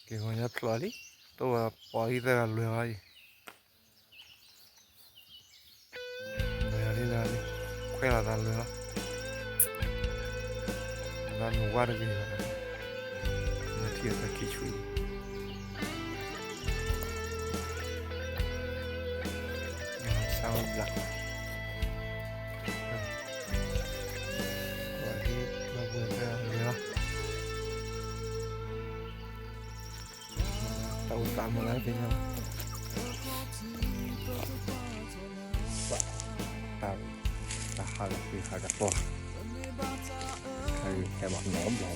က့ၤဂီၤညါဖျိးလံ, တိၢ်ဝဲပှၤဂံၢ်သၢဂၤလွဲၤလီၤအံၤ, လွဲၤလံလၢလံ, ခွဲးလီၤသးလွဲၤလီၤ, သးနုာ်ဝါတဂ့ၤဘၣ်, နထံၣ်အသးခံဆူၣ်လံ, ဆၣ်ဝဲဘျး ပှၤဂံၢ်သၢဂၤလွဲၤလီၤ. တၢ်အိၣ်သးမုာ်လၢသ့ၣ်ညါ, တၢ်ဟးလီၤကွံာ်ဟးကပီၤ, တၢ်ဂ့ၢ်ဟဲဘၣ်နီတဘျီဘၣ်,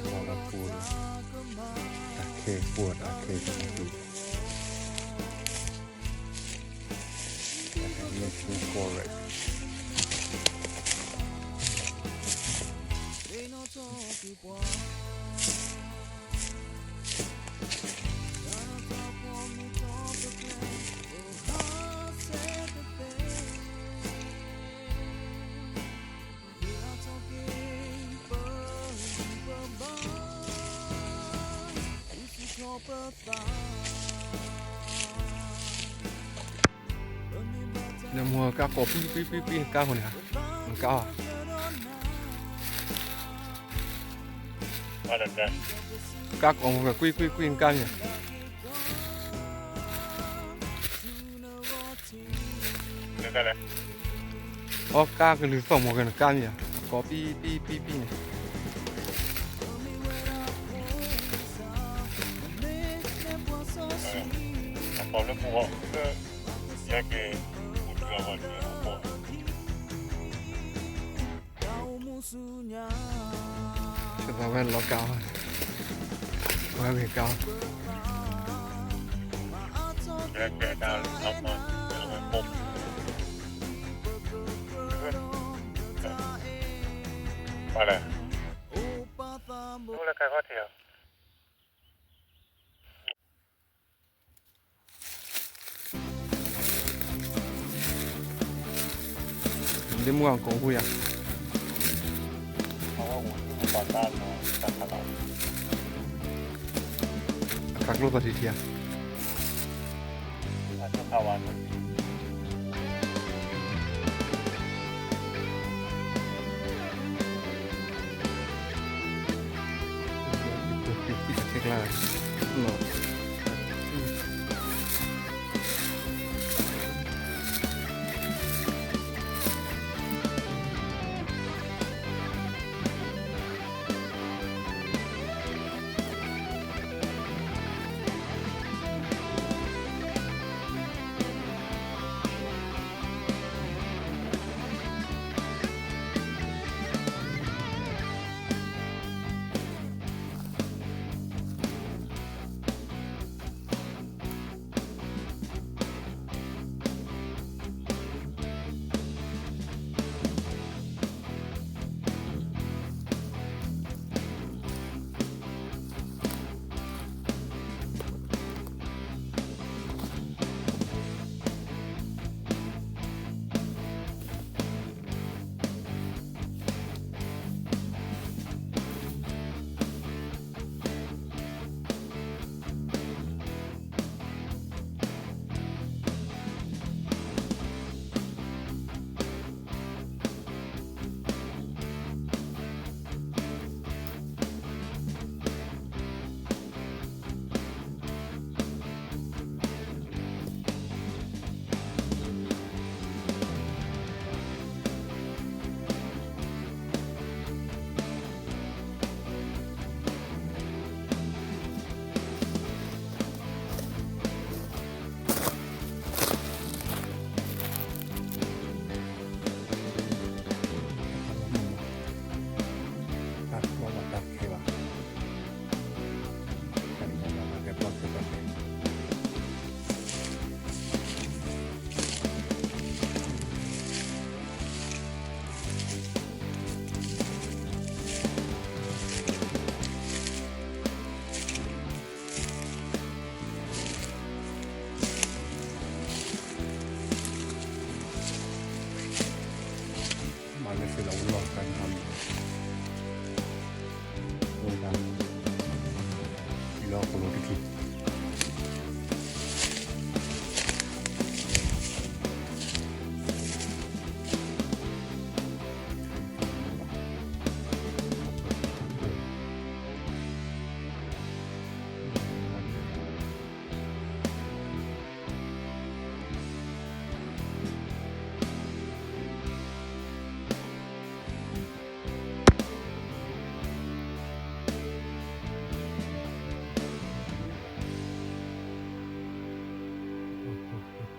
ပှၤလၢပူၤ, တၢ်ခဲပူၤတၢ်ခဲပူၤ National Forest. နမိၢ်ကါကိးပံပံပံပံ နကါဃိန့ၣ်ဧါ, နကါဧါ, ကါကိးမိၢ်ကွံာ်ကွံာ်ကွံာ် နကါမ့ၢ်ဧါ. အီကါကလုၢ်သီၣ်မီၤကနကါမ့ၢ်ဧါ, ကိးပံပံပံပံန့ၣ်. သးဝဲလီၤကါ, ဝဲဂ့ၤကါ, ပှၤလဲၣ်, လၢခါခီၣ်ထံးဧါ. လၢမုၢ်အကိာ်ဟူယၤ, အခးကျိသီၣ်ထံထံဧါ.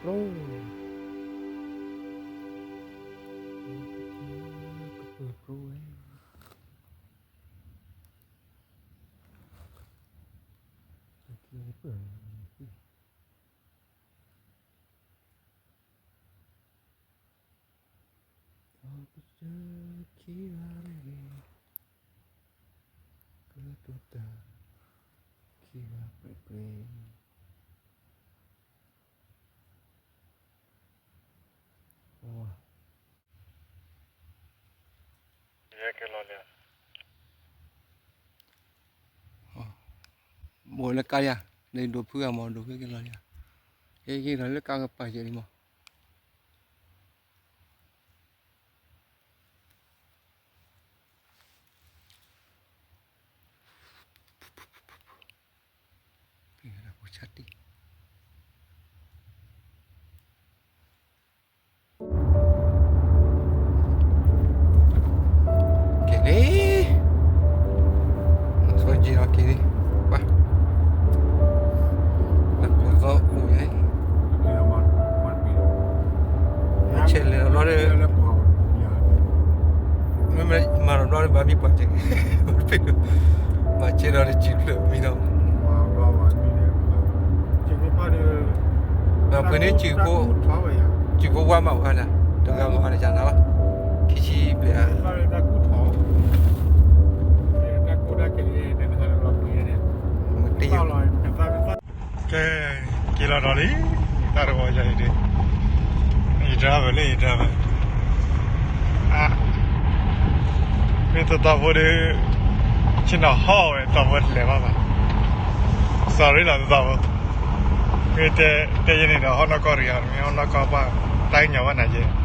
ကပၢၤကျိ, ကပၢၤကျိဝဲ, ကပၢၤ ပစၢခံဂၤန့ၣ်, ကတိၤတၢ်ခံဂၤပြဲၣ်ပြဲၣ်, ဘိးလၢကါယၤ, လၢဒိးဖုဂၤမး ဒိးဖုက့ၤလီၤယၤ, က့ၤက့ၤလီၤလၢကါကပၤယဲၢ်လံမး. က့ၤလံ, ဆိက့ၤလီၤက့ၤလံ, ပှၤ, နကိးသီအိၣ်ယါအံၤ, ဆဲးလဲၤလီၤဒီး မ့မ့ၢ်မၤတဘျီဒီး ဘၣ်မံပှၤစ့ၢ်ကီး, မၤစ့ဒီးတစံးဖျၢၣ်မံဒီး, ဒီးဖုန့ၣ် စူးဖိဝါမးဝဲဒၣ်, တဂၤမၤဝဲဒၣ်ယၤနၤဘၣ်, ခံဆံဘျဲၣ်ဧါ, မတံၢ် ကဲ, က့ၤလီၤဒီးလံ, တၢ်တဝီယၤအံၤဒ်, ယ driver လၢယ driver, မ့ၢ်သတီဖိဒီး, ဆ့ၣ်နီၤဟီၣ်ဝဲသတီဖိတလဲၤဘၣ်ဘၣ်, sorry လီၤသတီဖိ, မ့ၢ်တဲယဲန့ၣ်ဒီး ဟီၣ်နီၢ်ကီၢ်တဂၤ မ့ၢ်ဟီၣ်နီၢ်ကီၢ်ပှၢ်, တၢ်ကညီၤဘၣ်နၤယဲ